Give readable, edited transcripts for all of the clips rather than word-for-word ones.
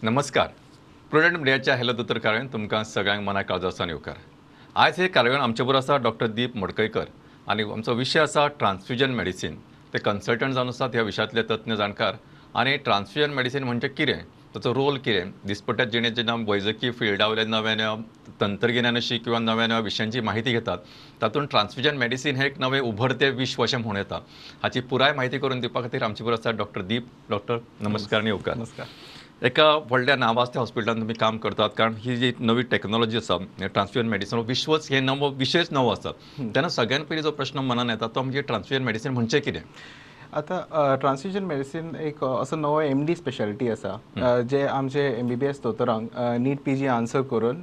नमस्कार, प्रुडंट मिडियाच्या हॅलो दोतोर कार्यावळीन तुमकां सगळ्यांक मना काळजासान येवकार. आयज हे कार्यावळीन आमचे बरोबर आसा डॉक्टर दीप मडकयकर आनी आमचो विशय आसा ट्रान्सफ्युजन मेडिसीन. ते कन्सल्टंट जावन आसात ह्या विशयांतले तज्ञ जाणकार आनी ट्रान्सफ्युजन मेडिसीन म्हणजे कितें, ताचो रोल कितें, दिसपट्ट्या जिणेंत जेन्ना वैजकी फिल्डा वयल्या नव्या नव्या तंत्रगिन्यानाशी किंवा नव्या नव्या विशयांची माहिती घेतात तातूंत ट्रान्सफ्युजन मेडिसीन हें एक नवें उभरतें विश्व अशें म्हणूं येता. हाची पुराय माहिती करून दिवपा खातीर आमचे बरोबर आसा डॉक्टर दीप. डॉक्टर नमस्कार आनी येवकार. नमस्कार. एका व्हडल्या नांवाजत्या हॉस्पिटलान तुमी काम करतात, कारण ही जी नवी टॅक्नॉलॉजी आसा ट्रान्सफ्युजन मेडिसीन हो विश्वच हे नवो विशयच नवो आसा. तेन्ना सगळ्यान पयलीं जो प्रश्न मनान येता तो म्हणजे ट्रान्सफ्युजन मेडिसीन म्हणजे कितें? आतां ट्रान्सफ्युजन मेडिसीन एक असो नवो एमडी स्पेशालिटी आसा जे आमचे एमबीबीएस दोतोरांक नीट पीजी आन्सर करून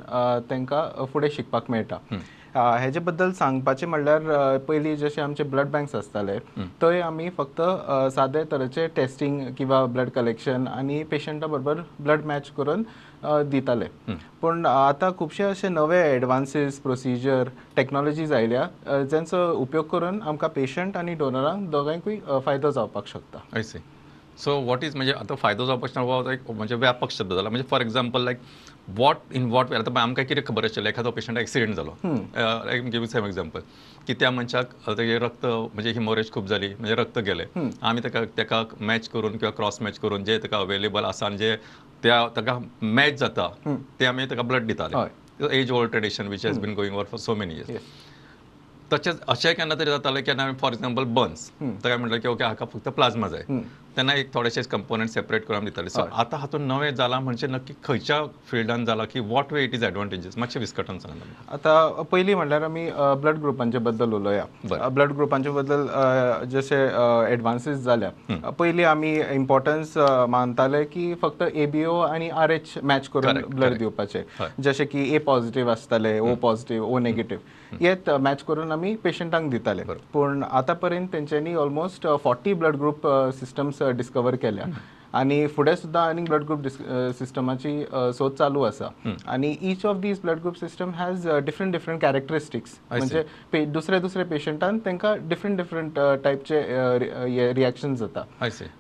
तांकां फुडें शिकपाक मेळटा. हेजे बद्दल सांगपाचें म्हणल्यार पयलीं जशे आमचे ब्लड बँक्स आसताले थंय आमी फक्त सादे तरेचे टेस्टिंग किंवा ब्लड कलेक्शन आनी पेशंटा बरोबर ब्लड मॅच करून दिताले. पूण आतां खुबशे अशे नवे एडवान्सीस प्रोसिजर टॅक्नॉलॉजीज आयल्या जांचो उपयोग करून आमकां पेशंट आनी डोनरांक दोगांयकूय फायदो जावपाक शकता. I see. So what is म्हणजे आतां फायदो जावपाक शकता हो एक म्हणजे व्यापक शब्द जाला. म्हणजे for example like what in what way. आतां आमकां कितें खबर आशिल्लें, एखादो पेशंट एक्सिडेंट जालो, लायक गिव सेम एग्जाम्पल की त्या मनशाक तेजें रक्त म्हणजे हिमोरेज खूब जाली, म्हणजे रक्त गेलें, आमी ताका मॅच करून किंवा क्रॉस मॅच करून जे ताका अवेलेबल आसा आनी जे त्या ताका मॅच जाता ते आमी ताका ब्लड दिताले. Age old tradition which has been going on for so many years. तशेंच अशें केन्ना तरी जातालें केन्ना फॉर एक्झाम्पल बर्न्स, ताका म्हणलें की ओके हाका फक्त प्लाझ्मा जाय, तेन्ना एक थोडेशे कंपोनंट सेपरेट करून दिताले. सो आतां हातूंत नवें जालां म्हणजे नक्की खंयच्या फिल्डान जालां की what way it is advantages, मातशें विस्कटावन सांगा. आतां पयलीं म्हणल्यार आमी ब्लड ग्रुपांचे बद्दल उलोवया. ब्लड ग्रुपांचे बद्दल जशे एडवान्सीस जाल्या, पयलीं आमी इम्पॉर्टन्स मानताले की फक्त एबीओ आनी आर एच मॅच करून ब्लड दिवपाचे, जशे की ए पॉझिटिव्ह आसताले, ओ पॉझिटिव्ह, ओ नेगेटिव्ह, हे मॅच करून आमी पेशंटांक दिताले. पूण आतां पर्यंत तेंच्यांनी almost 40 blood group systems discover केल्या आनी फुडें सुद्दां आनी ब्लड ग्रुप सिस्टमाची सोद चालू आसा. आनी each of these blood group system has different different characteristics, म्हणजे दुसरे दुसरे पेशंटान तांकां डिफरंट डिफरंट टायपचे रिएक्शन जाता.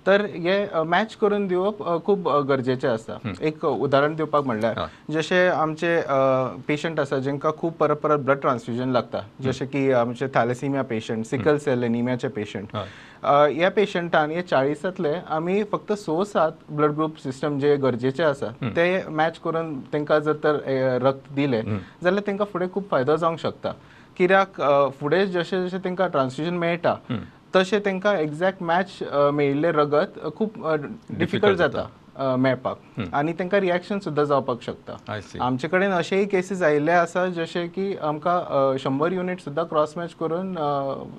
तर हे मॅच करून दिवप खूब गरजेचें आसा. एक उदाहरण दिवपाक म्हणल्यार जशे आमचे पेशंट आसा जांकां खूब परत परत ब्लड ट्रान्सफ्युजन लागता, जशे की आमचे थॅलेसिमिया पेशंट, सिकल सेल एनिमियाचे पेशंट, ह्या पेशंटान हे 40तले आमी फक्त 6-7 ब्लड ग्रुप सिस्टम जे गरजेचे आसा ते मॅच करून तांकां जर तर रक्त दिलें जाल्यार तांकां फुडें खूब फायदो जावंक शकता. कित्याक फुडें जशें जशें तांकां ट्रान्सफ्युजन मेळटा तशें तांकां एग्जॅक्ट मॅच मेळिल्लें रगत खूब डिफिकल्ट जाता मेळपाक आनी तांकां रिएक्शन सुद्दां जावपाक शकता. आमचे कडेन अशेय केसीस आयिल्ले आसा जशे की आमकां 100 युनिट सुद्दां क्रॉस मॅच करून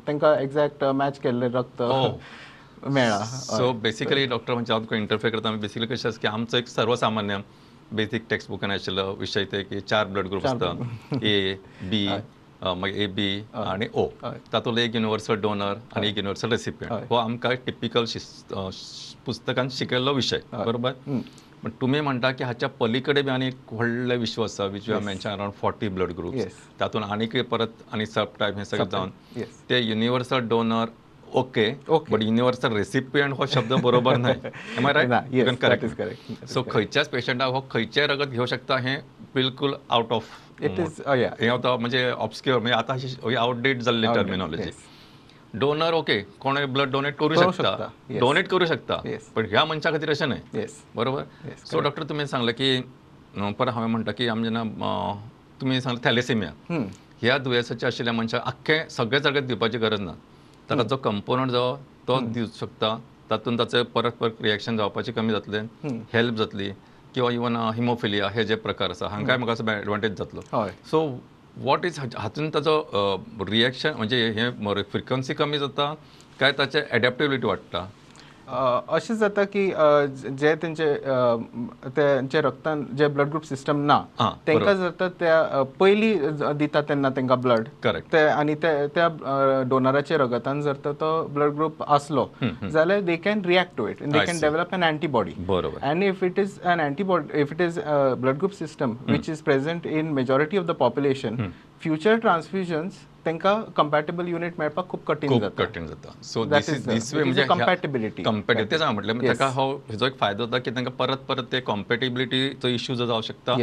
तांकां एग्जॅक्ट मॅच केल्लें रक्त मेळ्ळा. सो बेसिकली डॉक्टर म्हणजे हांव तुका इंटरफेयर करता. बेसिकली कशें आसा की आमचो एक सर्वसामान्य बेसीक टेक्स्ट बुकान आशिल्लो विशय ते की 4 ब्लड ग्रुप आसता, ए बी, मागीर ए बी आनी ओ, तातूंत एक युनिवर्सल डोनर आनी एक युनिवर्सल रेसिपियंट. हो आमकां टिपिकल पुस्तकान शिकयल्लो विशय, बरोबर? पण तुमी म्हणटा की हाच्या पलीकडे बी आनी एक व्हडलें विश्व आसा which you mention around 40 blood groups, तातूंत आनीक परत आनी सब टायप हे सगळें जावन ते universal donor okay, but universal recipient हो शब्द बरोबर न्हय. Am I right? You can correct. So खंयच्याच पेशंटाक हो खंयचेय रगत घेवं शकता हें बिलकुल आउट ऑफ it is, हें आतां म्हणजे ऑब्सक्युअर, म्हणजे आतां आउटडेट जाल्ली टर्मिनॉलॉजी. डोनर ओके, कोणूय ब्लड डोनेट करू शकता, डोनेट करू शकता, पण ह्या मनशा खातीर अशें न्हय, बरोबर? सो डॉक्टर तुमी सांगलें की परत हांवें म्हणटा की आमी जेन्ना तुमी सांगलें थॅलेसिमिया ह्या दुयेंसाचे आशिल्ल्या मनशाक आख्खें सगळें रगत दिवपाची गरज ना, ताका जो कंपोनंट जो तो दिवंक शकता, तातूंत ताचें परत परत रिएक्शन जावपाचें कमी जातलें, हेल्प जातली, किंवा इवन हिमोफिलिया हे जे प्रकार आसा हांकांय म्हाका असो एडवांटेज जातलो. सो what is हातून ताचो रिएक्शन म्हणजे हे फ्रिक्वन्सी कमी जाता काय ताचें एडॅप्टेबिलिटी वाडटा? अशें जाता की जे तेंचे तेंचे रक्तान जे ब्लड ग्रुप सिस्टम ना तांकां जर त्या पयलीं दिता तेन्ना तांकां ब्लड ते आनी त्या डोनराच्या रगतान जर तर तो ब्लड ग्रुप आसलो जाल्यार they can react to it, they can develop an antibody. बरोबर. And if it is an antibody, if it is blood group system which is present in majority of the population, future transfusions तांकां compatible unit मेळपाक खूब कठीण जाता. कठीण जाता. So this is this way म्हणजे कंपॅटेबिलिटी compatible तेच हांवें म्हटलें, ताका हो हेजो एक फायदो जाता की तांकां परत परत ते कॉम्पेटेबिलिटीचो इश्यू जो जावं शकता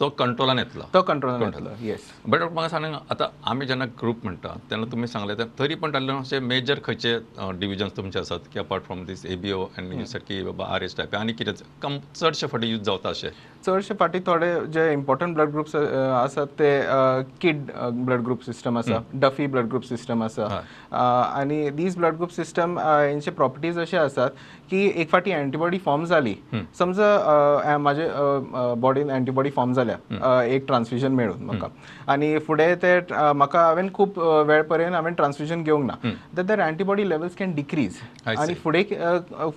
तो कंट्रोलान येतलो, तो कंट्रोलान येतलो. येस. बट डॉक्टर म्हाका सांग, आतां आमी जेन्ना ग्रूप म्हणटा तेन्ना तुमी सांगलें तरी पण तातूंतल्यान अशे मेजर खंयचे डिविजन्स तुमचे आसात की apart from this ABO and you said की बाबा आर एच टायप आनी कितें कम चडशे फावटी यूज जाता अशें? चडशे फावटी थोडे जे इम्पॉर्टंट ब्लड ग्रुप्स आसात ते किड ब्लड ग्रुप सिस्टम आसा, डफी ब्लड ग्रुप सिस्टम आसा, आनी these blood group system हेंचे प्रॉपर्टीज अशे आसात की एक फावटी एंटीबॉडी फॉर्म जाली, समजा म्हाजे बॉडीन एंटीबॉडी फॉर्म जाल्या एक ट्रान्सफ्युजन मेळून म्हाका, आनी फुडें ते म्हाका हांवें खूब वेळ पर्यंत हांवें ट्रान्सफ्युजन घेवंक ना, तर एंटीबॉडी लेवल्स can decrease आनी फुडें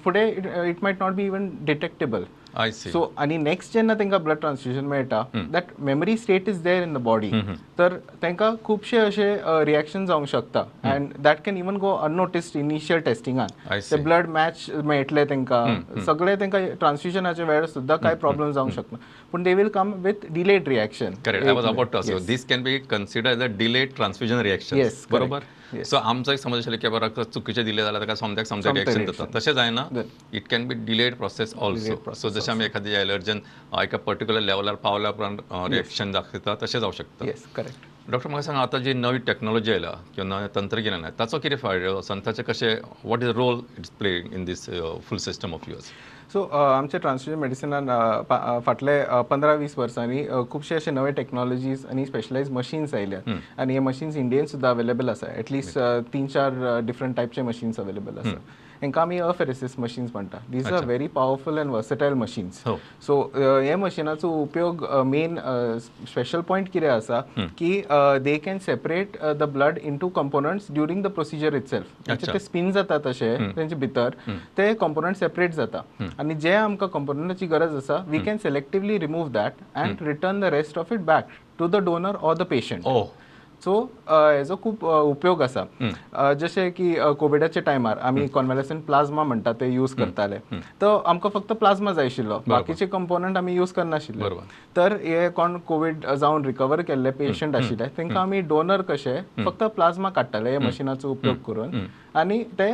फुडें it might not be even detectable. So आनी नेक्स्ट जेन्ना तांकां ब्लड ट्रान्सफ्युजन मेळटा that memory state is there in the body, तर तांकां खुबशे अशे रिएक्शन जावंक शकता and that can even go unnoticed initial टेस्टिंगान. ते ब्लड मॅच मेळटले तांकां, सगळे तांकां ट्रान्सफ्युजनाच्या वेळार सुद्दां कांय प्रॉब्लम जावंक शकना, पूण they will come with delayed reaction. Correct, I was about to ask, this can be considered as a delayed transfusion reaction. बरोबर. सो आमचो एक समज आशिल्लो की बाबा चुकीचें दिलें जाल्यार ताका सोमत्याक सोमतें रिएक्शन जाता, तशें जायना, it can be delayed process also. So जशें आमी एखादी एलर्जन एका पर्टिक्युलर लेवलार पावल्या उपरांत रिएक्शन दाखयता तशें जावं शकता. Yes, correct. Doctor म्हाका सांगा, आतां जी नवी टॅक्नोलॉजी आयला किंवा नवें तंत्रगिन्यान आयलां ताचो कितें फायदो आसा आनी ताचें कशें what is role it's playing in this full system of yours? So आमच्या ट्रान्सफ्युजन मेडिसिनान फाटले 15-20 वर्सांनी खुबशे अशे नवे टॅक्नॉलॉजीज आनी स्पेशलायज मशीन्स आयल्यात, आनी हे मशीन्स इंडियेन सुद्दां अवेलेबल आसा. एटलिस्ट 3-4 डिफरंट टायपचे मशीन्स अवेलेबल आसा. हांकां आमी अफेरेसिस मशीन्स म्हणटा. These are very powerful and versatile machines. So हे मशिनाचो उपयोग मेन स्पेशल पॉयंट कितें आसा की they can separate the blood into components during the procedure itself. म्हणजे ते स्पिन जाता तशे तेंचे भितर ते कंपोनंट सेपरेट जाता आनी जे आमकां कंपोनंटाची गरज आसा we can selectively remove that and return the rest of it back to the donor or the patient. So हेजो खूब उपयोग आसा. जशें की कोविडाच्या टायमार आमी कॉन्वेलेसंट प्लाझ्मा म्हणटा ते यूज करताले, तो आमकां फक्त प्लाझ्मा जाय आशिल्लो, बाकीचे कंपोनंट आमी यूज करनाशिल्ले. तर हे कोण कोवीड जावन रिकवर केल्ले पेशंट आशिल्ले तांकां आमी डोनर कशे फक्त प्लाझ्मा काडटाले हे मशिनाचो उपयोग करून, आनी ते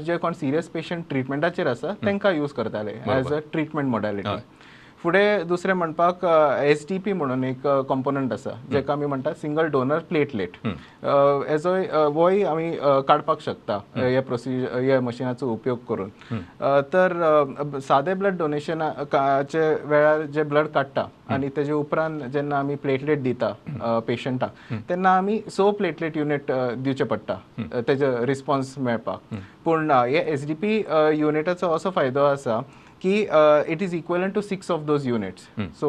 जे कोण सिरियस पेशंट ट्रिटमेंटाचेर आसा तांकां यूज करताले एज अ ट्रिटमेंट मोडॅलिटी. फुडें दुसरें म्हणपाक एस डी पी म्हणून एक कंपोनंट आसा जेका आमी म्हणटा सिंगल डोनर प्लेटलेट. हेजो होय आमी काडपाक शकता हे प्रोसिजर हे मशिनाचो उपयोग करून. तर सादे ब्लड डोनेशनाचे वेळार जे ब्लड काडटा आनी तेजे उपरांत जेन्ना आमी प्लेटलेट दिता पेशंटाक तेन्ना आमी 6 प्लेटलेट युनिट दिवचे पडटा तेजे रिस्पॉन्स मेळपाक. पूण हे एस डी पी युनिटाचो असो फायदो आसा की it is equivalent to 6 of those units. So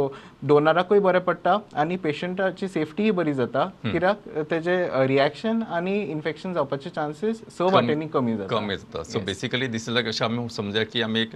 डोनराकूय बरें पडटा आनी पेशंटाची सेफ्टीय बरी जाता, कित्याक तेजे रिएक्शन आनी इन्फेक्शन जावपाचे चान्सीस 6 वाटेंनी कमी जाता. कमी जाता. सो बेसिकली दीस लायक अशें आमी समजा की आमी एक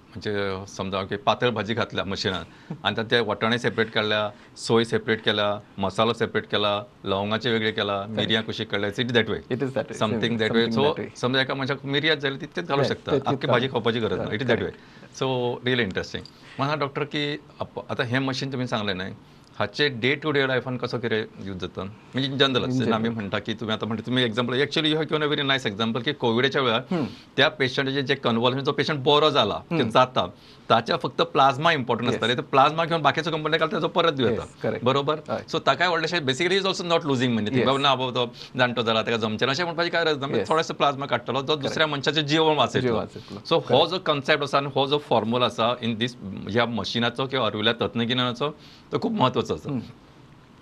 म्हणजे समजा की पातळ भाजी घातल्या मशिनान आनी तातूंत ते वाटाणे सेपरेट काडल्या, सोय सेपरेट केला, मसालो सेपरेट केला, लवंगाचे वेगळे केला, मिरयां कुशीक काडल्या. It is that way, it is that something that way. So समजा एका मनशाक मिरयां जाय जाल्यार तितकेच घालूंक शकता, आख्खी भाजी खावपाची गरज ना. It is that way. So really interesting. म्हाका डॉक्टर की आतां हें मशीन तुमी सांगलें न्हय, हाचे डे टू डे लायफान कसो कितें यूज जाता म्हणजे जनरल जेन्ना आमी म्हणटा की तुमी आतां म्हणटा तुमी example actually you have given a very nice example की कोविडाच्या वेळार त्या पेशंटाचे जे कन्वल्शन जो पेशंट बरो जाला जाता ताच्या फक्त प्लाझ्मा इम्पॉर्टंट आसताले, तो प्लाझ्मा घेवन बाकीचो कंपोनंट घालता ताचो परत दिवं येता. बरोबर. सो ताकाय व्हडलेशें basically is also not losing money. बाबा ना बाबा तो जाणटो जाला ताका जमचें ना अशें म्हणपाची काय गरज ना, थोडोसो प्लाझ्मा काडटलो जो दुसऱ्या मनशाचें जीवन वाचयतलो. सो हो जो कन्सेप्ट आसा आनी हो जो फॉर्मुला आसा इन दीस ह्या मशिनाचो किंवा आर्विल्ल्या तंत्रगिन्यानाचो तो खूब म्हत्वाचो आसा.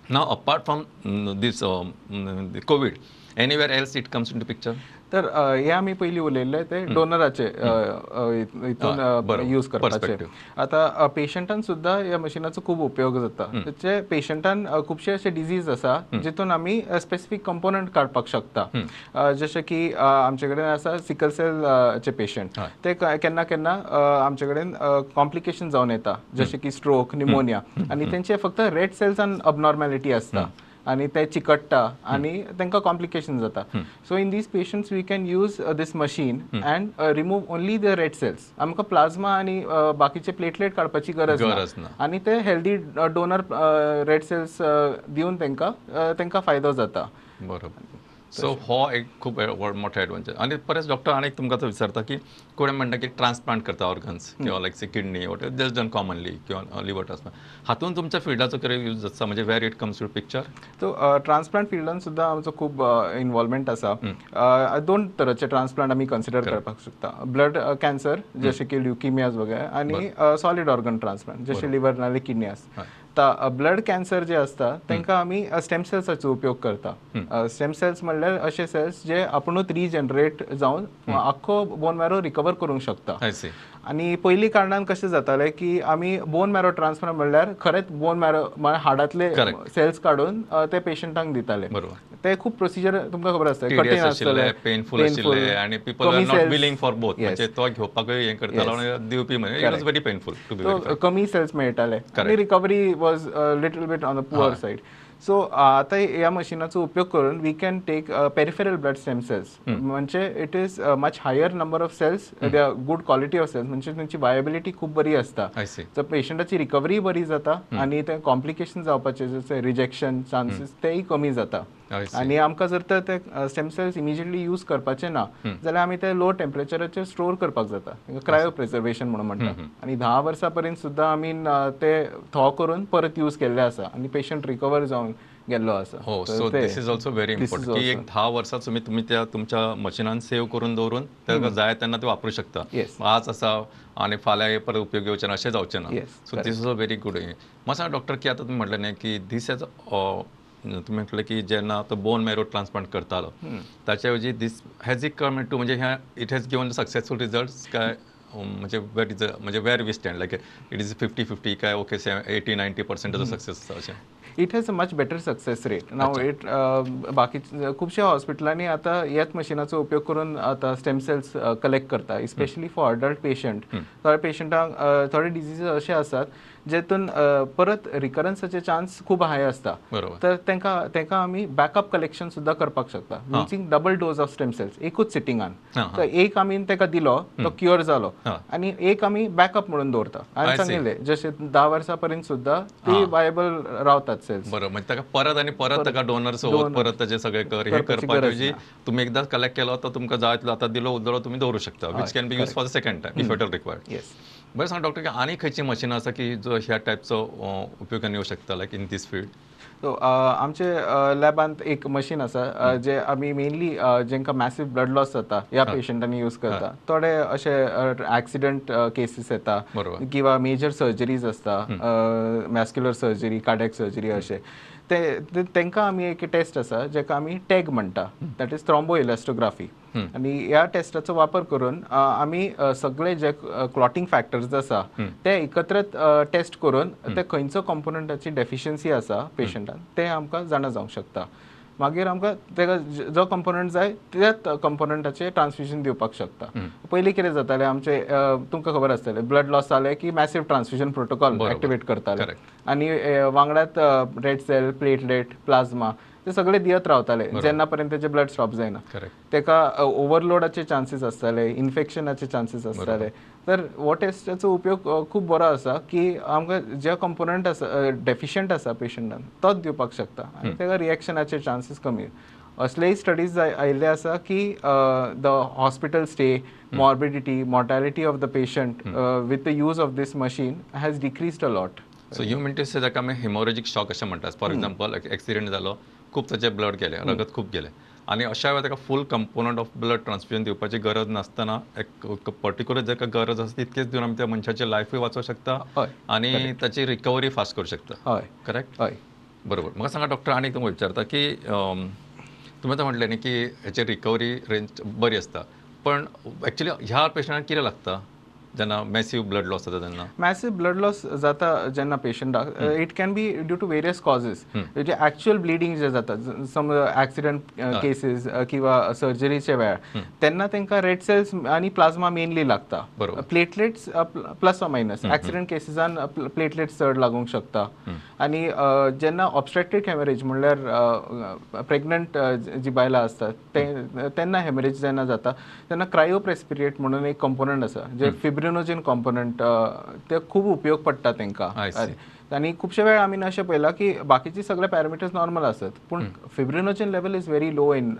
Now apart from this COVID anywhere else it comes into picture? तर हे आमी पयलीं उलयल्ले ते डोनराचे हितून यूज करपाचे. आतां पेशंटान सुद्दां ह्या मशिनाचो खूब उपयोग जाता. जे पेशंटान खुबशे अशे डिजीज आसा जितून आमी स्पेसिफीक कंपोनंट काडपाक शकता. जशें की आमचे कडेन आसा सिकल सेलचे पेशंट, ते केन्ना केन्ना आमचे कडेन कॉम्प्लिकेशन जावन येता जशें की स्ट्रोक, निमोनिया, आनी तेंचे फक्त रेड सेल्सान अबनॉर्मेलिटी आसता आनी ते चिकट्टा आनी तांकां कॉम्प्लिकेशन जाता. So in these patients we can use this machine and remove only the red cells. आमकां प्लाझ्मा आनी बाकीचे प्लेटलेट काडपाची गरज ना आनी ते हेल्दी डोनर रेड सेल्स दिवन तांकां तांकां फायदो जाता. बरोबर. सो हो एक खूब मोठो एडवांटेज. आनी परत डॉक्टर आनी एक तुमकां विचारता की कोण म्हणटा की ट्रान्सप्लांट करता ऑर्गन्स किंवा like say kidney what just done commonly किंवा लिवर ट्रान्सप्लांट, हातून तुमच्या फिल्डाचो कितें यूज जाता, म्हणजे where it comes to picture? So transplant फिल्डान सुद्दां आमचो खूब इन्वॉल्वमेंट आसा. दोन तरांचे ट्रान्सप्लांट आमी कन्सिडर करपाक शकता, ब्लड कॅन्सर जशे की ल्युकिमियाज वगैरे आनी सॉलिड ऑर्गन ट्रान्सप्लांट जशे लिवर नाल्यार किडनी आसता. ब्लड कॅन्सर जे आसता तांकां आमी स्टेम सेल्साचो उपयोग करता. स्टेम सेल्स म्हणल्यार अशे सेल्स जे आपुणूच रिजनरेट जावन आख्खो बोन मॅरो रिकवर करूंक शकता. आनी पयलीं कारणान कशें जातालें की आमी बोन मॅरो ट्रान्सप्लांट म्हणल्यार खरेंच बोन मॅरो म्हळ्यार हाडांतले सेल्स काडून ते पेशंटांक दिताले. ते खूब प्रोसिजर तुमकां खबर आसता, कठीण आसतलें, पेनफूल आशिल्लें आनी people are not willing for both, म्हणजे तो घेवपाकूय हें करतालो आनी दिवपी म्हणजे it was very painful to be very. कमी सेल्स मेळटाले आनी recovery was little bit on the poor side. So आतां ह्या मशिनाचो उपयोग करून we can take peripheral blood stem cells, म्हणजे it is much higher number of cells, they are good quality of cells, म्हणजे तांची वायबिलिटी खूब बरी आसता. सो पेशंटाची रिकवरी बरी जाता आनी ते कॉम्प्लिकेशन जावपाचे जशे रिजेक्शन चान्सीस तेय कमी जाता. आनी आमकां जर तर ते स्टेम सेल्स इमिजिएटली यूज करपाचे ना जाल्यार आमी ते लो टेम्परेचराचेर स्टोर करपाक जाता, तांकां क्रायो प्रिजर्वेशन म्हणून म्हणटा. आनी 10 वर्सां पर्यंत सुद्दां आमी ते थॉ करून परत यूज केल्ले आसा आनी पेशंट रिकवर जावन गेल्लो आसा. हो, so this is also very important की एक 10 वर्सां तुमी तुमी त्या तुमच्या मशिनान सेव करून दवरून ताका जाय तेन्ना ते वापरूं शकता. आज आसा आनी फाल्यां परत उपयोग येवचें ना अशें जावचें ना. So this is a very good. म्हाका सांगा डॉक्टर की आतां तुमी म्हटलें न्ही की दीस हॅज, तुमी म्हटलें की जेन्ना तो बोन मॅरो ट्रान्सप्लांट करतालो ताच्या ऐवजी this has it come to म्हणजे ह्या it has given successful results काय, म्हणजे वेर is म्हणजे where we stand, like it is 50-50 काय ओके 80-90% सक्सेस आसा अशें? It has a much better success rate now. It बाकी खुबश्या हॉस्पिटलांनी आतां ह्याच मशिनाचो उपयोग करून आतां स्टेम सेल्स कलेक्ट करता, स्पेशली फॉर अडल्ट पेशंट. थोड्या पेशंटांक थोडे डिजीज अशे आसात जेतून परत रिकरन्साचे चान्स खूब हाय आसता, तर तांकां आमी बॅकअप कलेक्शन सुद्दां करपाक शकता using double dose of stem cells एकूच सिटिंगान. तर एक आमी ताका दिलो तो क्युअर जालो आनी एक आमी बॅकअप म्हणून दवरता आनी सांगिल्लें जशें 10 वर्सां पर्यंत सुद्दां ती वायबल रावतात सेल्स. बरोबर, म्हणजे ताका परत आनी परत ताका डोनर्स परत ताचे सगळे कर हे करपा ऐवजी तुमी एकदां कलेक्ट केलो तो तुमकां जाय तितलो आतां दिलो उरलो तुमी दवरूं शकता, which can be use for the second time if at all required. बरें सांग डॉक्टर की आनी खंयची मशिनां आसा की जो ह्या टायपचो उपयोगान येवं शकता like in this field? So आमचे लॅबांत एक मशीन आसा जे आमी मेनली जेंकां मॅसीव ब्लड लॉस जाता ह्या पेशंटांनी यूज करता. थोडे अशे एक्सिडंट केसीस येता किंवा मेजर सर्जरीज आसता, मॅस्क्युलर सर्जरी, कार्डियक सर्जरी अशे ते तांकां आमी एक टेस्ट आसा जेका आमी टॅग म्हणटा, that is thrombo इलॅस्टोग्राफी. आनी ह्या टेस्टाचो वापर करून आमी सगळे जे क्लॉटींग फॅक्टर्स आसा ते एकत्रित टेस्ट करून ते खंयचो कॉम्पोनंटाची डेफिशियन्सी आसा पेशंटान ते आमकां जाणा जावंक शकता. मागीर आमकां ताका जो कंपोनंट जाय त्याच कंपोनंटाचें ट्रान्सफ्युजन दिवपाक शकता. पयलीं कितें जातालें आमचें, तुमकां खबर आसतलें, ब्लड लॉस जालें की मॅसीव ट्रान्सफ्युजन प्रोटोकॉल एक्टिवेट करताले आनी वांगडाच रेड सेल, प्लेटलेट, प्लाझ्मा ते सगळे दियत रावताले जेन्ना पर्यंत तेजे ब्लड स्टॉप जायना. ताका ओवरलोडाचे चान्सीस आसताले, इन्फेक्शनाचे चान्सीस आसताले. तर हो टेस्टाचो उपयोग खूब बरो आसा की आमकां जे कंपोनंट आसा डेफिशियंट आसा पेशंटान तोच दिवपाक शकता आनी ताका रिएक्शनाचे चान्सीस कमी. असलेय स्टडीज आयिल्ले आसा की the hospital stay, morbidity, mortality of the patient with the use of this machine has decreased a lot. So you mean to say जाका आमी हेमोरेजीक शॉक अशें म्हणटात, फॉर एक्झाम्पल एक्सिडेंट जालो, खूब ताचें ब्लड गेलें, रगत खूब गेलें आनी अशा वेळार ताका full component of blood transfusion दिवपाची गरज नासतना एक पर्टिक्युलर जाका गरज आसा तितकेच दिवन आमी त्या मनशाची लायफूय वाचोवंक शकता आनी ताची रिकवरी फास्ट करूं शकता. हय, करेक्ट? हय, बरोबर. म्हाका सांगा डॉक्टर, आनी तुमकां विचारता की तुमी आतां म्हटलें न्ही की हेची रिकवरी रेंज बरी आसता, पण एक्चुअली ह्या पेशंटाक कितें लागता? जेन्ना मॅसीव ब्लड लॉस जाता तेन्ना? मॅसीव ब्लड लॉस जाता जेन्ना पेशंटाक, it can be due to various causes. जे एक्चुअल ब्लिडींग जे जाता, समज एक्सिडंट केसीस किंवा सर्जरीच्या वेळार, तेन्ना तांकां रेड सेल्स आनी प्लाझ्मा मेनली लागता. Platelets plus or minus, accident केसीसान platelets चड लागूंक शकता. आनी जेन्ना ऑब्स्ट्रक्टेड हेमरेज म्हणल्यार प्रेग्नंट जी बायलां आसतात तेन्ना हेमरेज जेन्ना जाता तेन्ना क्रायोप्रेसिपिटेट म्हणून एक कंपोनंट आसा, जे फिब्रिनोजन कंपोनंट, ते खूब उपयोग पडटा तांकां. आनी खुबशे वेळ आमी अशें पळयलां की बाकीचे सगळे पॅरामिटर्स नॉर्मल आसत पूण fibrinogen level is very low in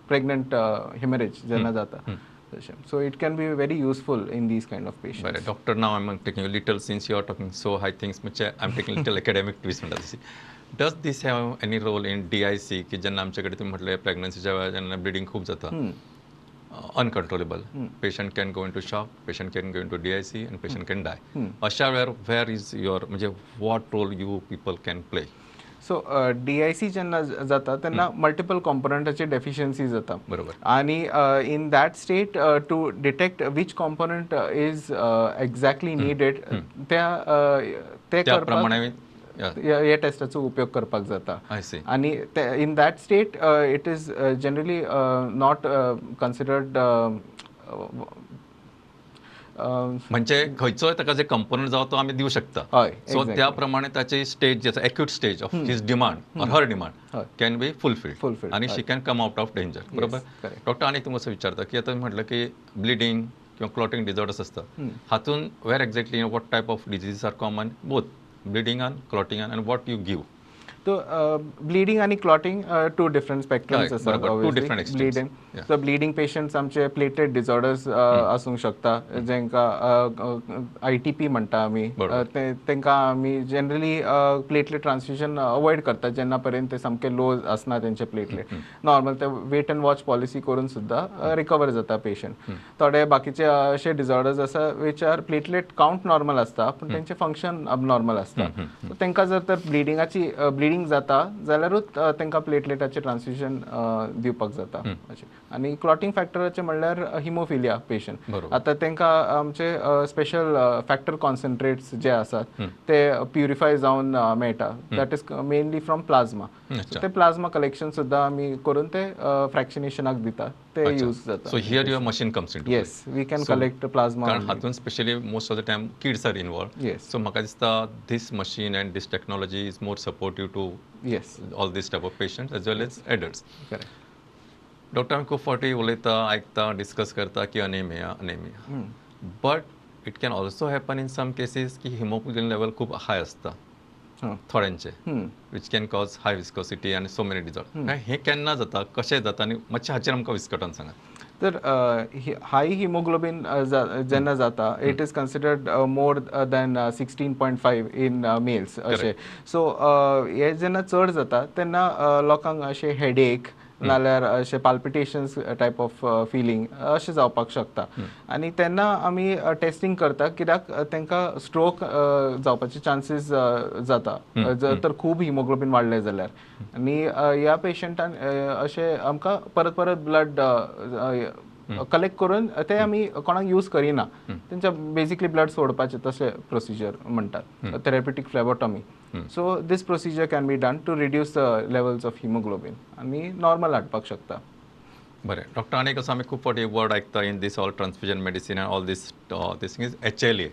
pregnant haemorrhage जेन्ना जाता तशें. So it can be very useful in these kind of patient. बरें doctor, now I am taking little, since you are talking so high things, म्हणजे I am taking little academic twist म्हणटा तशी. Does this have any role in DIC की जेन्ना आमचे कडेन तुमी म्हटलें प्रेग्नन्सीच्या वेळार जेन्ना ब्लिडींग खूब जाता, uncontrollable, patient can go into shock, patient can go into DIC and patient can die. अशा वेळार वेर is your, म्हणजे what role you people can play? So DIC जेन्ना जाता तेन्ना मल्टिपल कॉम्पोनंटाची डेफिशियन्सी जाता. बरोबर. आनी in that state to detect which component is exactly needed त्या त्या प्रमाणे ह्या टेस्टाचो उपयोग करपाक जाता. आनी in that state it is generally not considered, म्हणजे खंयचोय ताका जे कंपोनंट जावं तो आमी दिवं शकता. सो त्या प्रमाणे ताची स्टेज जी आसा, acute stage of his demand or her demand can be fulfilled आनी she can come out of danger. बरोबर डॉक्टर? आनी तुमकां असं विचारता की आतां म्हटलं की ब्लिडींग किंवा क्लॉटिंग डिसऑर्डर्स आसता, हातून where exactly what type of diseases are common, both bleeding and clotting and what you give? So bleeding and clotting two different spectrums आसात. Two different extremes. Bleeding, so bleeding patients आमचे platelet disorders आसूंक शकता, जांकां ITP म्हणटा आमी, तांकां आमी generally platelet transfusion avoid करतात जेन्ना पर्यंत ते सामके लो आसना तेंचे प्लेटलेट. नॉर्मल ते वेट अँड वॉच पॉलिसी करून सुद्दां रिकवर जाता पेशंट. थोडे बाकीचे अशे डिसऑर्डर्स आसा which are platelet count normal आसता पूण तेंचे फंक्शन अबनॉर्मल आसता. तांकां जर तर ब्लिडिंगाची ब्लिडींग जाता जाल्यारूच तांकां प्लेटलेटाचें ट्रान्सफ्युजन दिवपाक जाता. आनी क्लॉटिंग फॅक्टराचें म्हणल्यार हिमोफिलिया पेशंट, आतां तांकां आमचे स्पेशल फॅक्टर कॉन्सन्ट्रेट्स जे आसात ते प्युरिफाय जावन मेळटा, that is mainly from plasma. ते प्लाझ्मा कलेक्शन सुद्दां आमी करून ते फ्रॅक्शनेशनाक दिता, ते यूज जाता. So here your machine comes in. Yes, we can collect plasma. कारण हातून specially most of the time kids are involved. So म्हाका दिसता this machine and this technology is more supportive to all this type of patients as well as adults. Doctor, आमी खूब फावटी उलयता, आयकता, discuss करता की anaemia anaemia, but it can also happen in some cases की हिमोग्लोबीन लेवल खूब हाय आसता थोड्यांचे, which can cause high viscosity आनी सो मेनी डिसऑर्डर. हें केन्ना जाता, कशें जाता आनी मातशें हाचेर आमकां विस्कटावन सांगात. तर हाय हिमोग्लोबीन जेन्ना जाता it is considered more than 16.5 in males अशें. सो हे जेन्ना चड जाता तेन्ना लोकांक अशें हेडेक नाल्यार अशें पाल्पिटेशन्स टायप ऑफ फिलींग अशें जावपाक शकता. आनी तेन्ना आमी टेस्टिंग करता कित्याक तांकां स्ट्रोक जावपाचे चान्सीस जाता जर तर खूब हिमोग्लोबीन वाडलें जाल्यार. आनी ह्या पेशंटान अशें आमकां परत परत ब्लड कलेक्ट करून ते आमी कोणाक यूज करिना, तेंच्या बेसिकली ब्लड सोडपाचें तशें प्रोसिजर म्हणटात, therapeutic phlebotomy. So this procedure can be done to reduce the levels of hemoglobin आनी नॉर्मल हाडपाक शकता. बरें डॉक्टर, आनी कसो आमी खूब फावटी वर्ड आयकता in this all transfusion medicine and all this this is HLA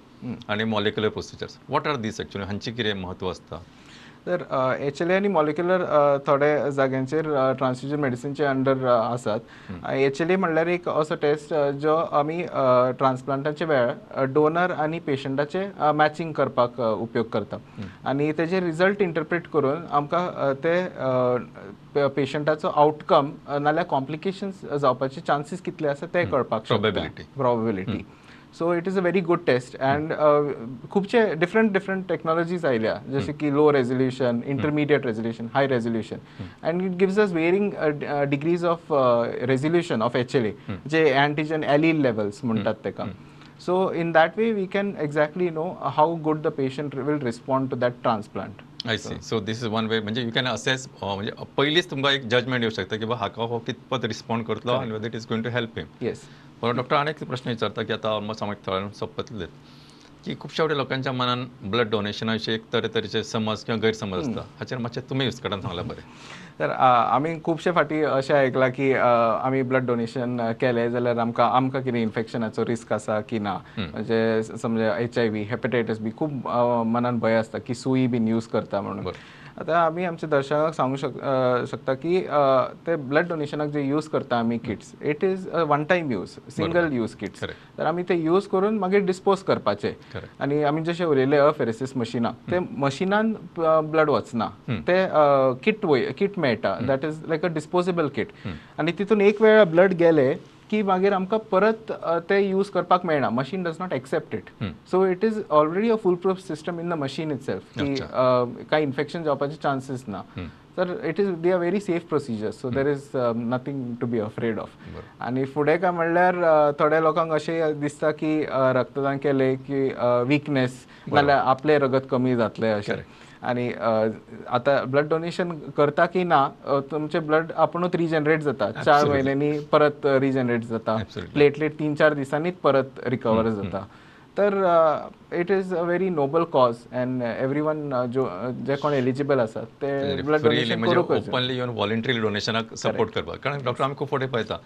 आनी molecular procedures. What are these actually, हांचें कितें म्हत्व आसता? तर HLA आनी मॉलिक्युलर थोडे जाग्यांचेर ट्रान्सफ्युजन मेडिसिनचे अंडर आसात. HLA म्हणल्यार एक असो टेस्ट जो आमी ट्रान्सप्लांटाचे वेळार डोनर आनी पेशंटाचे मॅचिंग करपाक उपयोग करता आनी तेजे रिजल्ट इंटरप्रेट करून आमकां ते पेशंटाचो आउटकम नाल्यार कॉम्प्लिकेशन्स जावपाचे चान्सीस कितले आसा ते कळपाक शकता, probability. So it is a very good test and खुबशे डिफरंट डिफरंट टेक्नॉलॉजीज आयल्या, जशे की low resolution, intermediate resolution, high resolution, and it gives us varying degrees of resolution of HLA, J antigen allele levels म्हणटात तेका. So in that way we can exactly know how good the patient will respond to that transplant. I see. So this is one way, म्हणजे you can assess, म्हणजे पयलींच तुमकां एक judgement येवं शकता की बा हाका हो कितपत रिस्पॉन्ड करतलो आनी whether it is going to help him. Yes. बरोबर डॉक्टर, आनी एक प्रश्न विचारता की आतां ऑलमोस्ट आमी थोड्या सोंपतले की खुबश्या फावटी लोकांच्या मनान ब्लड डोनेशना विशीं एक तरेतरेचे समज किंवा गैरसमज आसता, हाचेर मातशें तुमी विस्कटावन सांगल्यार बरें. तर आमी खुबशे फावटी अशें आयकलां की आमी ब्लड डोनेशन केलें जाल्यार आमकां आमकां कितें इन्फेक्शनाचो रिस्क आसा की ना, म्हणजे समजा HIV, hepatitis B, खूब मनान भंय आसता की सुई बीन यूज करता म्हणून. आतां आमी आमच्या दर्शकांक सांगूंक शकता की ते ब्लड डोनेशनाक जे यूज करता आमी kits, it is a one time use, single use kits. तर आमी ते यूज करून मागीर डिस्पोज करपाचे. आनी आमी जशें उलयले अफेरेसीस मशिनां, ते मशिनान ब्लड वचना, ते किट किट मेळटा, that is like a disposable kit. आनी तितून एक वेळा ब्लड गेले की मागीर आमकां परत ते यूज करपाक मेळना, machine does not accept it. So it is already a fool proof system in the machine itself की कांय इन्फेक्शन जावपाचे चान्सीस ना. तर it is they are very safe procedure, so there is nothing to be afraid of. आनी फुडें काय म्हणल्यार थोड्या लोकांक अशें दिसता की रक्तदान केलें की विकनेस, नाल्यार आपलें रगत कमी जातलें अशें. आनी आतां ब्लड डोनेशन करता की ना, तुमचें ब्लड आपुणूच रिजनरेट जाता, 4 म्हयन्यांनी परत रिजनरेट जाता, प्लेटलेट 3-4 दिसांनीच परत रिकवर जाता. तर it is a very noble cause and everyone जो जे कोण एलिजिबल आसा ते ब्लड डोनेशन करूंक ओपनली इवन वॉलंटरी डोनेशनाक सपोर्ट करपाक. कारण डॉक्टर आमी खूब फावटी पळयता,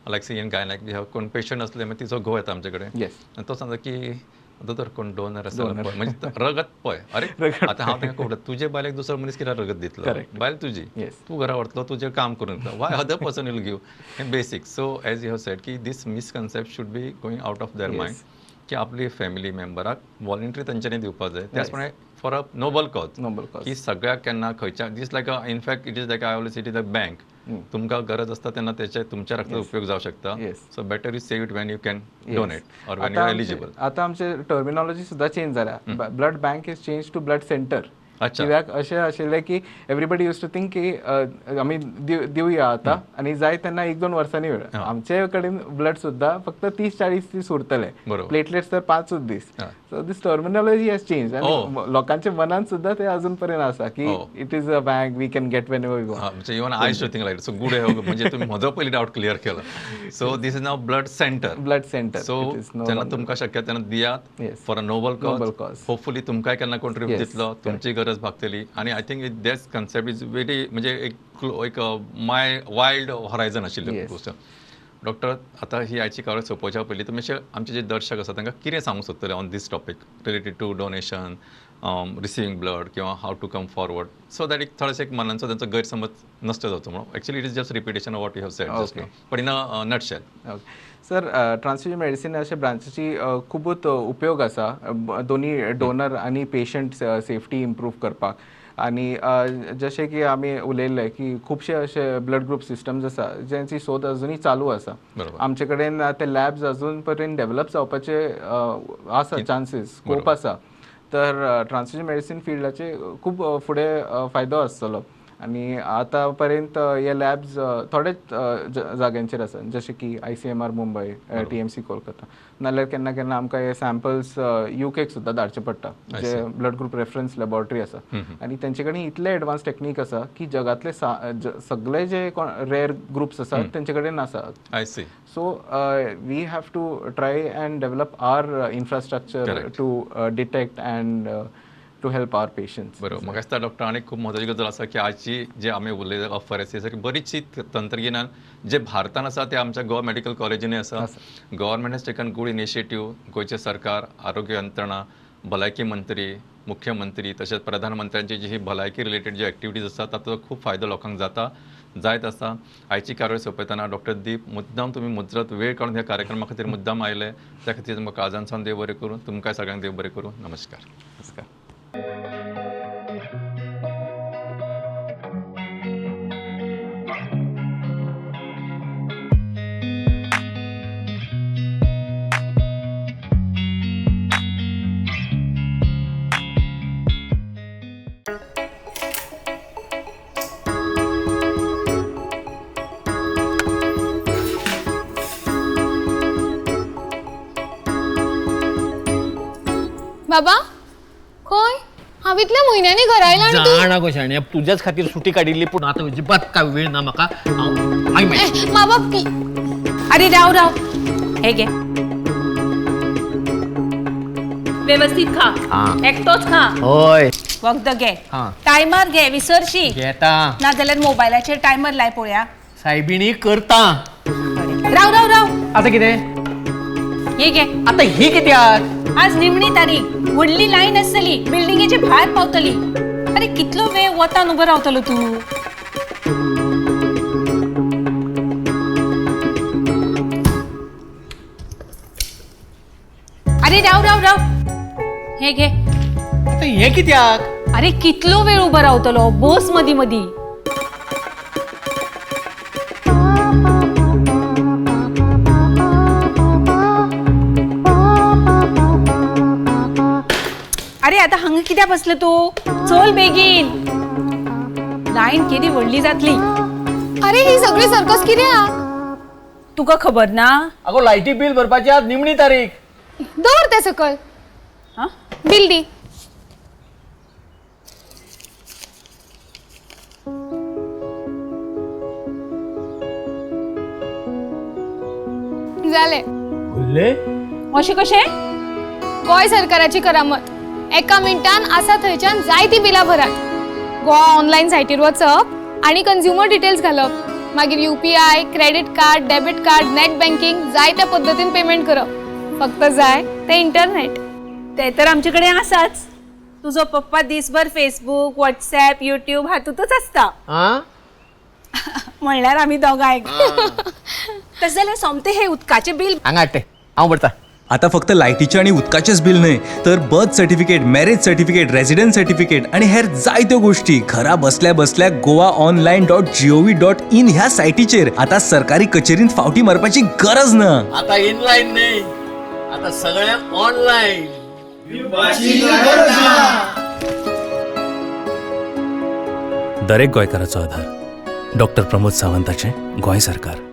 लायक सी इन गायनाक कोण पेशंट आसले मागीर तिचो घोव येता आमचे कडेन आनी तो सांगता की दोतोर कोण डोनर आसा म्हणजे रगत पळय, अरे आतां हांव तांकां खबर तुजे बायलेक दुसरो मनीस कित्याक रगत दितलो, बायल तुजी, तूं घरा व्हरतलो, तुजें काम करून दितलो, why other person will give हें basic. So as you have said की this misconcept should be going out of their mind की आपली फॅमिली मेंबराक वॉलंटरी तेंच्यांनी दिवपाक जाय. त्याच प्रमाणे for a noble cause की सगळ्याक केन्ना खंयच्या this like a in fact it is like I always it is a bank, तुमकां गरज आसता तेन्ना तेचे तुमच्या रक्ताचो उपयोग जावं शकता. So better you save it when you can donate or when you are eligible. आतां आमचे टर्मिनॉलॉजी सुद्दां चेंज जाल्या, blood bank is change to blood centre. कित्याक अशें आशिल्लें की एवरीबडी यूज टू थिंक की आमी दिवया आतां आनी जाय तेन्ना 1-2 वर्सांनी वेळ. आमचे कडेन ब्लड सुद्दां फक्त 30-40 दीस उरतले, प्लेटलेट्स तर 5 दीस. So this terminology has change आनी लोकांच्या मनान सुद्दां ते अजून पर्यंत आसा की it is a bank, we can get whenever we want. Even I to think like so good, म्हणजे तुम्ही म्हजो पयलीं डावट क्लियर केलो. So this is now blood centre, blood centre. So जेन्ना तुमकां शक्य तेन्ना दियात for a noble cause. Hopefully तुमकांय केन्ना कोण ट्रीप दितलो, तुमची गरज भागतली. आनी I think this concept is very म्हणजे एक my wild horizon आशिल्ली गोश्ट. डॉक्टर आतां ही आयची कारवाय सोंपोवच्या पयलीं तुमी अशें आमचे जे दर्शक आसा तांकां कितें सांगूंक सोदतले on this topic related to donation, receiving blood किंवा how to come forward, so that एक थोडेशें एक मनांचो तांचो गैरसमज नश्ट जावचो म्हणून. Actually it is just repetition of what you have said just now, but in a nutshell. Sir, transfusion medicine अशे ब्रांचीची खुबूच उपयोग आसा, दोनी डोनर आनी पेशंट सेफ्टी इम्प्रूव करपाक. आनी जशें की आमी उलयल्ले की खुबशे अशे ब्लड ग्रूप सिस्टम्स आसा ज्यांची सोद अजुनूय चालू आसा. आमचे कडेन ते लॅब्स अजून पर्यंत डेव्हलप जावपाचे आसा, चान्सीस स्कोप आसा. तर ट्रान्सफ्युजन मेडिसीन फिल्डाचे खूब फुडें फायदो आसतलो. आनी आतां पर्यंत हे लॅब्स थोडेच जाग्यांचेर आसा, जशें की ICMR Mumbai, TMC Kolkata, नाल्यार केन्ना केन्ना आमकां हे सॅम्पल्स युकेक सुद्दां धाडचे पडटा, जे ब्लड ग्रूप रेफरन्स लॅबोरेटरी आसा. आनी तेंचे कडेन इतले एडवान्स टेक्नीक आसा की जगांतले सगळे जे रेयर ग्रुप्स आसा तेंचे कडेन आसा. So we have to try and develop our infrastructure to detect and to help our patients. बरोबर. म्हाका दिसता डॉक्टर आनी खूब म्हत्वाची गजाल आसा की आजची जे आमी उलयले अफरेसीस सारकी बरीचशी तंत्रगिन्यान जे भारतान आसा ते आमच्या गोवा मेडिकल कॉलेजींनी आसा. Government has taken good initiative. गोंयचें सरकार, आरोग्य यंत्रणा, भलायकी मंत्री, मुख्यमंत्री तशेंच प्रधानमंत्र्यांची जी ही भलायकी रिलेटेड जी एक्टिविटीज आसा ताचो खूब फायदो लोकांक जाता, जायत आसा. आयची कारवाय सोंपयतना डॉक्टर दीप मुद्दाम तुमी मुजरत वेळ काडून ह्या कार्यक्रमा खातीर मुद्दाम आयले, त्या खातीर तुमकां काळजान देव बरें करूं, तुमकां सगळ्यांक देव बरें करूं. नमस्कार. नमस्कार. बाबा खंय हांव इतल्या म्हयन्यांनी घरा आयला? जाणा गो शाण्या, तुज्याच खातीर सुटी काडिल्ली, पूण आतां अजिबात काय वेळ ना म्हाका. बाबा अरे राव राव, हे घे, वेवस्थीत खा. हा. एकटोच खा. हय. वखद घे. हा. टायमार घे, विसरशी. घेता. नाजाल्यार मोबायलाचेर टायमर लाय पळोवया. सायबिणी करता. राव राव राव. आता कितें? हे घे. आता ही कित्याक? आज निमणी तारीख, व्हडली लायन आसतली, बिल्डिंगेचे भायर पावतली. अरे कितलो वेळ वतान उबो रावतलो तूं? अरे राव राव राव, हे घे. आता हे कित्याक? अरे कितलो वेळ उबो रावतलो, बस मदी मदी. अरे आता हांगा कित्याक बसलो तूं? चल बेगीन, लायन केदी व्हडली जातली. अरे ही सगळी सर्कस कित्याक? तुका खबर ना? अगो लायटी बिल भरपाची आज निमणी तारीख. दवर ते सकल. हा? बिल दी. जालें. भरले? अशें कशें? गोंय सरकाराची करामत. एका मिनटान आसा थंयच्यान जायतीं बिलां भरात. गोवा ऑनलायन सायटीर वचप आनी कंझ्युमर डिटेल्स घालप, मागीर UPI, credit card, debit card, net banking, जाय त्या पद्दतीन पेमेंट करप. फक्त जाय तें इंटरनेट. ते तर आमचे कडेन आसाच. तुजो पप्पा दिसभर फेसबूक, व्हॉट्सॅप, युट्यूब हातूंतच आसता. हा. म्हणल्यार आमी दोगांय. तशें जाल्यार सोमतें हें उदकाचें बील हांगा हाडटे, हांव भरता. आता फक्त लायटीचें आनी उदकाचेंच बील न्हय तर birth certificate, marriage certificate, residence certificate आनी हेर जायत्यो गोश्टी घरा बसल्या बसल्या goaonline.gov.in ह्या सायटीचेर. आता सरकारी कचेरींत फावटी मारपाची गरज ना. आता इनलाईन नाही, आता सगळें ऑनलाईन. दरेक गोंयकाराचो आधार, डॉक्टर प्रमोद सावंताचें गोंय सरकार.